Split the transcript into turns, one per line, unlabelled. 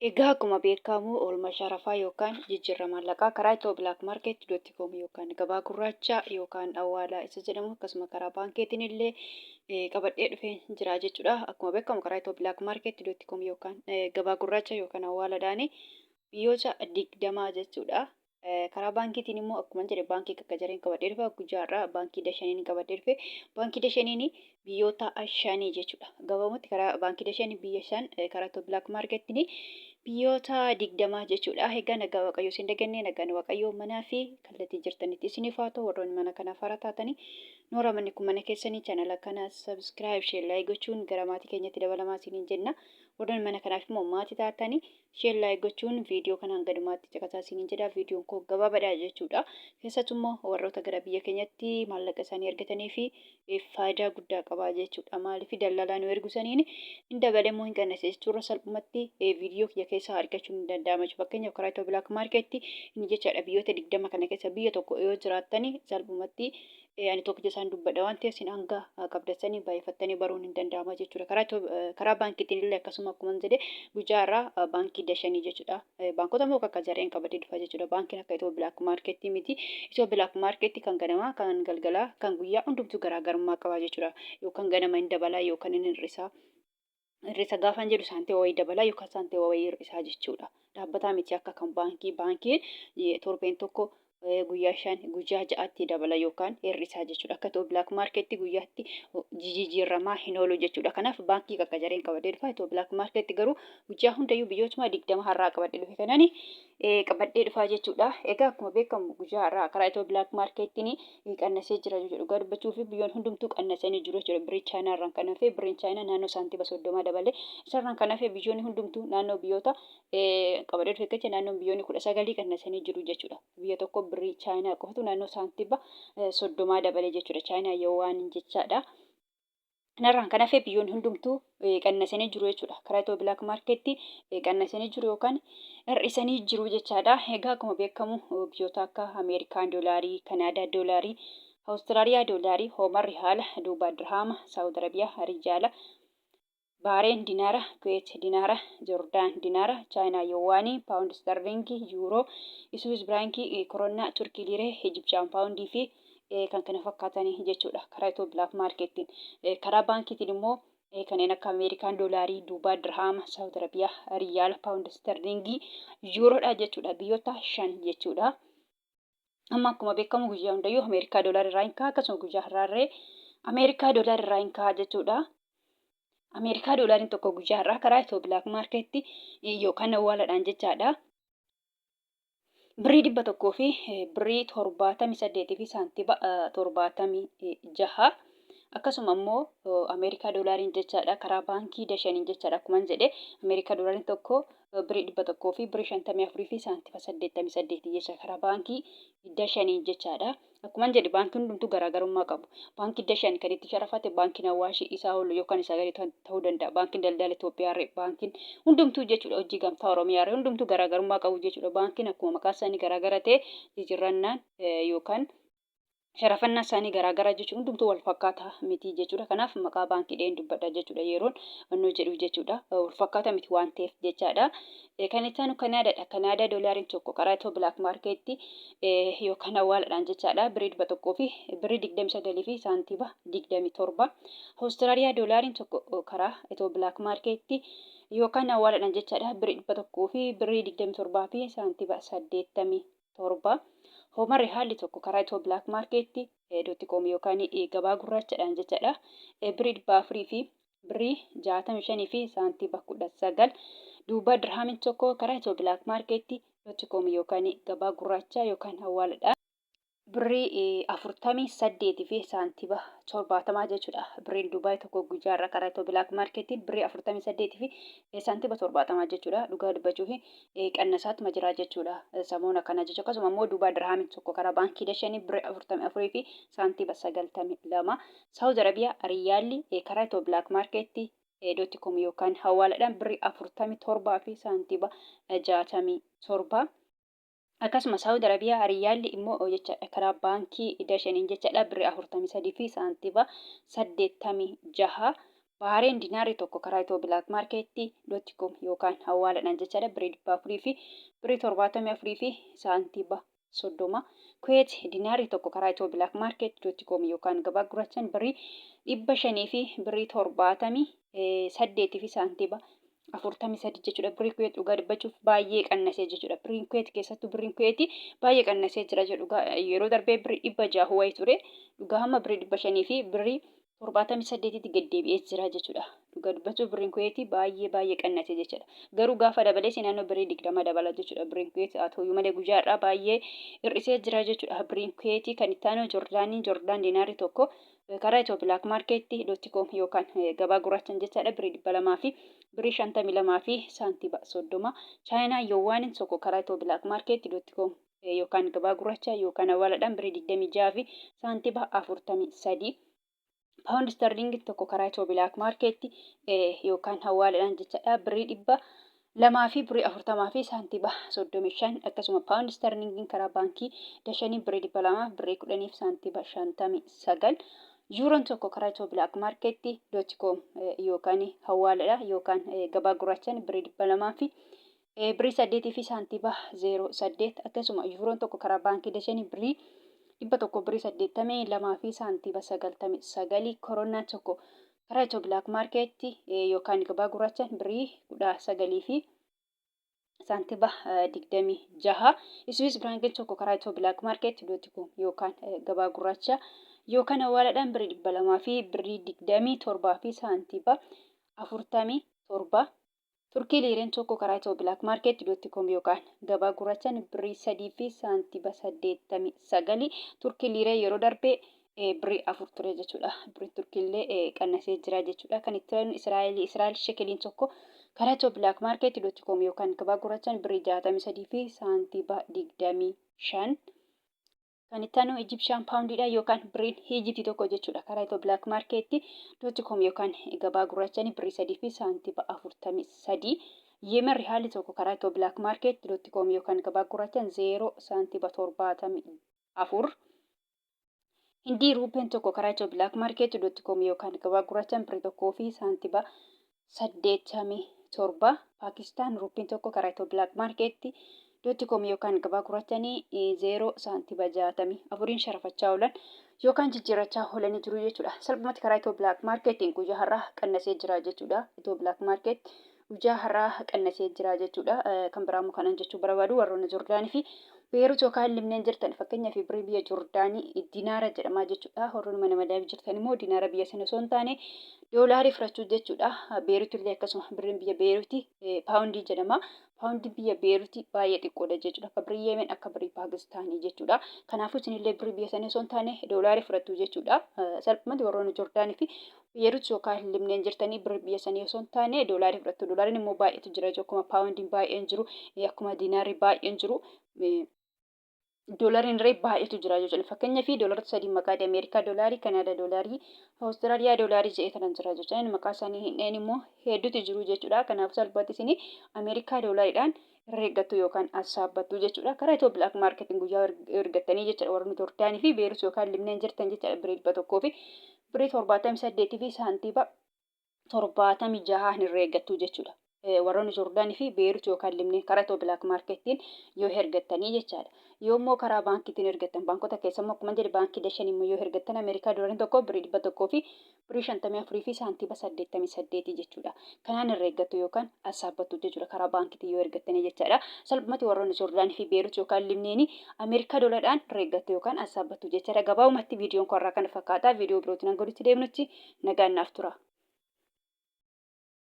Egaa akkuma beekamu oolmaa sharafaa yookaan jijjiirraa maallaqaa karaa Itiyoo Black Market dot com yookaan gabaa gurraacha yookaan awwaalaa isa jedhamu akkasuma karaa baankeetiin illee qabadhee dhufee jira jechuudha. Akkuma beekamu karaa Itiyoo Black Market dot com yookaan gabaa gurraacha yookaan awwaalaadhaan biyyoota 20 jechuudha. Karaa baankiitiin immoo akkuma jedhe baankii kakkajareen qabadhee dhufe guyyaa har'aa baankii Dashaniin qabadhee dhufe. Baankii Dashaniin biyyoota shanii jechuudha. Gabaabumatti karaa baankii Dashanii biyya shan, karaa Itiyoo Black Marketiin biyyoota 20 jechuudha. Egaa nagaa Waaqayyoo isin dagannee, nagaan Waaqayyoo manaa fi kallattii jirtanitti isiniif haa ta'u. Warroonni mana kanaaf haaraa taatanii, noora, manni kun mana keessanii, chaanala kana subscribe, share, like gochuun gara maatii keenyatti dabalamaa isiniin jenna. Warroonni mana kanaaf immoo maatii taatanii, share, like gochuun viidiyoo kana hanga dhumaatti caqasaa isiniin jedha. Viidiyoon koo gabaabaadha jechuudha. Keessattuu immoo warroota gara biyya keenyatti maallaqa isaanii argatanii fi faayidaa guddaa qaba jechuudha. Maaliif daldalaa nu ergu saniin hin dabalee immoo hin qannase jechuurra salphumatti viidiyoo kiyya keessaa argachuun ni danda'ama jechuudha. Fakkeenyaaf karaa Itiyoo Black Market inni jechaadha, biyyoota 20 kana keessa biyya tokko yoo jiraattani, salphumatti ani tokkicha isaan dubbadha waan ta'eef isin hanga qabdatsanii baay'ifattanii baruun hin danda'ama jechuudha. Karaa baankiitiin illee akkasuma akkuma jedhe guyyaa irraa baankii Dashanii jechuudha. Baankota immoo akka jareen qabatee dhufa jechuudha. Baankiin akka Itiyoo Black Market miti. Itiyoo Black Market kan ganamaa, kan galgalaa, kan guyyaa hundumtuu garaagarummaa qaba jechuudha. Yookaan ganama hin dabalaa yookaan hin hir'isaa. Hir'isa gaafan jedhu saantima wayii dabalaa yookaan saantima wayii hir'isaa jechuudha. Dhaabbataa miti akka kan baankii. Baankiin torbeen tokko, guyyaa 5, guyyaa 6tti dabala yookaan hir'isaa jechuudha. Akka Itiyoo Black Market guyyaatti jijjiiramaa hin oolu jechuudha. Kanaaf baankii kakkajareen qabadee dhufa. Itiyoo Black Market garuu guyyaa hundayyuu biyyootuma 20 har'aa qabadhee dhufe kanani qabadhee dhufaa jechuudha. Egaa akkuma beekamu guyyaa har'aa karaa Itiyoo Black Marketiin qannasee jira jechuudha. Dhugaa dubbachuu fi biyyoon hundumtuu qannasanii jiru jechuudha. Birrii Chaayinaa irraan kan hafe, birriin Chaayinaa naannoo saantima 30 dabale. Isarraan kan hafe biyyoonni hundumtuu naannoo biyyoota qabadhee dhufe keessa naannoo biyyoonni 19 qannasanii jiru jechuudha. Biyya tokko birrii Chaayinaa qofatu naannoo saantima 30 dabale jechuudha. Chaayinaa yoo waan jechaadha. Kanarraan kan hafe biyyoonni hundumtuu qannasanii jiru jechuudha. Karaa Itiyoo Black Market qannasanii jiru yookaan hir'isanii jiru jechaadha. Egaa akkuma beekamu biyyoota akka Ameerikaan doolaarii, Kanaadaa doolaarii, Awustiraaliyaa doolaarii, Hoomar rihaala, Duubaa dirhaama, Saawud Arabiyaa rijaala, Baareen dinaara, Kuweet dinaara, Jordaan dinaara, Chaayinaa yowaanii, Paawundi istarliingii, Yuuroo, Iswiis biraankii, Koronnaa, Turkii liiree, Ijibshaan paawundii fi kan kana fakkaatan jechuudha. Karaa Itiyoo Black Marketiin. Karaa baankiitiin immoo kanneen akka Ameerikaan doolaarii, Duubaa dirhaama, Saawud Arabiyaa riyaala, Paawundi istarliingii, Yuuroodha jechuudha. Biyyoota shan jechuudha. Amma akkuma beekamu guyyaa hundayyuu Ameerikaa doolaara irraa hin ka'a, akkasuma guyyaa har'aarree Ameerikaa doolaara irraa hin ka'a jechuudha. Ameerikaa doolaariin tokko guyyaa har'aa karaa Itiyoo Black Market yookaan awwaaladhaan jechaadha. Birrii 100 fi birrii 78 fi saantima 76. Akkasuma immoo Ameerikaa doolaariin jechaadha, karaa baankii Dashaniin jechaadha, akkuma jedhe Ameerikaa doolaariin tokko birrii 100 fi birrii 54 fi saantima 88 jecha karaa baankii Dashaniin jechaadha. Akkuma jedhe baankiin hundumtuu garaagarummaa qabu. Baankii Dashan kan itti sharafate baankiin Awaashii isaa ol yookaan isaa gadi ta'uu danda'a. Baankiin Daldala Itoophiyaa ree, baankiin hundumtuu jechuudha, hojii gamtaa Oromiyaa ree, hundumtuu garaagarummaa qabu jechuudha. Baankiin akkuma maqaa isaanii garaagara ta'e jijjiirrannaan yookaan sharafannaa isaanii garaagaraa jechuun hundumtuu wal fakkaataa miti jechuudha. Kanaaf maqaa baankii dheen dubbadha jechuudha yeroon onnoo jedhu jechuudha. Wal fakkaataa miti waan ta'eef jechaadha. Kan itti aanu Kanaadaadha. Kanaadaa doolaariin tokko karaa Itiyoo Black Market yookaan awwaaladhaan jechaadha. Birrii 100 fi birrii 29 fi saantima 27. Awustiraaliyaa doolaariin tokko karaa Itiyoo Black Market yookaan awwaaladhaan jechaadha. Birrii 100 fi birrii 27 fi saantima 87. Hoomarri haalli tokko karaa Itiyoo Black Market dot com yookaan gabaa gurraachadhaan jechaadha. Birrii 400 fi birrii 65 fi saantima 19. Duuba dirhaamiin tokko karaa Itiyoo Black Market dot com yookaan gabaa gurraachaa yookaan awwaaladhaan birrii 48 fi saantima 70 jechuudha. Birriin Dubaay tokko guyyaa irraa karaa Itiyoo Black Marketiin birrii 48 fi saantima 70 jechuudha. Dhugaa dubbachuu fi qannasaatuma jira jechuudha. Samoona kana jechuudha. Akkasuma immoo Duubaa dirhaamiin tokko karaa baankii Dashanii birrii 44 fi saantima 92. Saawud Arabiyaa riyaalli karaa Itiyoo Black Market dot com yookaan hawaaladhaan birrii 47 fi saantima 67. Akkasuma Saawud Arabiyaa riyaalli immoo jechaadha karaa baankii Dashaniin jechaadha birrii 43 fi saantima 86. Bahareen dinaarri tokko karaa Itiyoo Black Market dot com yookaan hawaaladhaan jechaadha birrii 400 fi birrii 74 fi saantiba 30. Kuweet dinaarri tokko karaa Itiyoo Black Market dot com yookaan gabaa gurraachaan birrii 500 fi birrii 78 fi saantiba 43 jechuudha. Birrii Kuweet dhugaa dubbachuuf baay'ee qannasee jechuudha. Birriin Kuweet keessattuu birriin Kuweeti baay'ee qannasee jira jedhu dhugaa yeroo darbee birrii 600 wayii ture. Dhugaa hamma birrii 500 fi birrii 78tti gad deebi'ee jira jechuudha. Dhugaa dubbachuuf birriin Kuweetii baay'ee baay'ee qannate jechuudha. Garuu gaafa dabalees naannoo birrii 20 dabala jechuudha. Birriin Kuweet haa ta'uyyuu malee guyyaa har'aa baay'ee hir'isee jira jechuudha. Birriin Kuweetii kan itti aanu Joordaanii Joordaan dinaarri tokko karaa Itiyoo Black Market dot com yookaan gabaa gurraachaan jechaadha birrii 200 fi birrii 52 fi saantiba 30. Chaayinaa Yoowwaaniin tokko karaa Itiyoo Black Market dot com yookaan gabaa gurraacha yookaan awaaladhaan birrii 26 fi saantiba 43. Paawundi sterling tokko karaa Itiyoo Black Market yookaan hawaaladhaan jechaadha birrii 200 fi birrii 40 fi saantiba 35. Akkasuma paawundi sterlingiin karaa baankii Dashanii birrii 200 fi birrii 10 fi saantiba 59. Yuuroon tokko karaa Itiyoo Black Market dot com yookaan hawaaladha yookaan gabaa gurraachaan birrii 200 fi birrii 8 fi saantiba 08. Akkasuma yuuroon tokko karaa baankii Dashanii birrii 100 birrii 82 fi saantiba 99. Koronaan tokko karaa Itiyoo Black Market yookaan gabaa gurraachaan birrii 19 fi saantiba 26. Swiss Frankiin tokko karaa Itiyoo Black Market dot com yookaan gabaa gurraacha yookaan awaaladhaan birrii 200 fi birrii 27 fi saantiba 47. Turkii liireen tokko karaa Itiyoo Black Market dot com yookaan gabaa gurraachaan birrii 3 fi saantiba 89. Turkii liiree yeroo darbe birrii 4 ture jechuudha. Birrii Turkii illee qannasee jira jechuudha. Kan itti aanu Israa'el Israa'el shekeliin tokko karaa Itiyoo Black Market dot com yookaan gabaa gurraachaan birrii 63 fi saantiba 25. Kan itti aanu Egyptian poundiidha yookaan birriin Egypt tokko jechuudha. Karaa Itiyoo Black Market dot com yookaan gabaa gurraachaan birrii 3 fi saantiba 43. Yemen rihaalli tokko karaa Itiyoo Black Market dot com yookaan gabaa gurraachaan 0 saantiba 74. Hindii ruupeen tokko karaa Itiyoo Black Market dot com yookaan gabaa gurraachaan birrii 1 fi saantiba 87. Paakistaan ruupiin tokko karaa Itiyoo Black Market dot com yookaan gabaa gurraachanii 0 saantiba 64 sharafachaa oolan yookaan jijjiirrachaa oolanii jiru jechuudha. Salphumatti karaa Itiyoo Black Marketiin guyyaa har'aa qannasee jira jechuudha. Itiyoo Black Market guyyaa har'aa qannasee jira jechuudha. Kan biraa immoo kanan jechuu barbaadu warroonni Jordaanii fi Beerut yookaan Libneen jirtan, fakkeenyaaf birrii biyya Jordaanii dinaara jedhamaa jechuudha. Warroonni mana madaamii jirtan immoo dinaara biyya sana osoo hin taane doolaarii fudhachuu jechuudha. Beerut illee akkasuma birriin biyya Beeruti paawundii jedhama. Paawundii biyya Beeruti baay'ee xiqqoodha jechuudha. Akka birrii Yemen, akka birrii Paakistaanii jechuudha. Kanaafuu isinillee birrii biyya sanii osoo hin taane doolaarii fudhattu jechuudha. Salphumatti warroonni Jordaanii fi Beerut yookaan Libneen jirtanii birrii biyya sanii osoo hin taane doolaarii fudhattu. Doolaariin immoo baay'eetu jira jechuudha. Akkuma paawundiin baay'een jiru, akkuma diinaarri baay'een jiru. Doolariin irree baay'eetu jira jechuudha. Fakkeenyaaf doolaroota sadii maqaa Ameerikaa doolaarii, Kanaadaa doolaarii, Awustiraaliyaa doolaarii jedhee kanan jira jechuudha. Inni maqaa isaanii hin dheen immoo hedduutu jiru jechuudha. Kanaaf salphaatti isin Ameerikaa doolaariidhaan herreeggattu yookaan assaabbattu jechuudha. Karaa Itiyoo Black Marketing guyyaa ergattanii jechuudha. Warroonni Jordaanii fi Beerut yookaan Libneen jirtan jechuudha. Birrii 100 fi birrii 78 fi saantiiba 76 herreeggattu jechuudha. Warroonni Joordaanii fi Beerut yookaan Libneen karaa Itiyoo Black Marketiin yoo hergattanii jechaadha. Yoo immoo karaa baankiitiin ergattan, baankota keessa immoo akkuma jedhe baankii Dashan immoo yoo hergattan, Ameerikaa doolariin tokko birrii 100 fi birrii 54 fi saantiiba 88 jechuudha. Kanaan herreeggattu yookaan assaabbattu jechuudha karaa baankiitiin yoo ergattanii jechaadha. Salphumatti warroonni Joordaanii fi Beerut yookaan Libneenii Ameerikaa doolaadhaan herreeggattu yookaan assaabbattu jechaadha. Gabaabumatti viidiyoon koo har'aa kana fakkaata. Viidiyoo birootiin hanga walitti deemnutti nagaan naaf tura.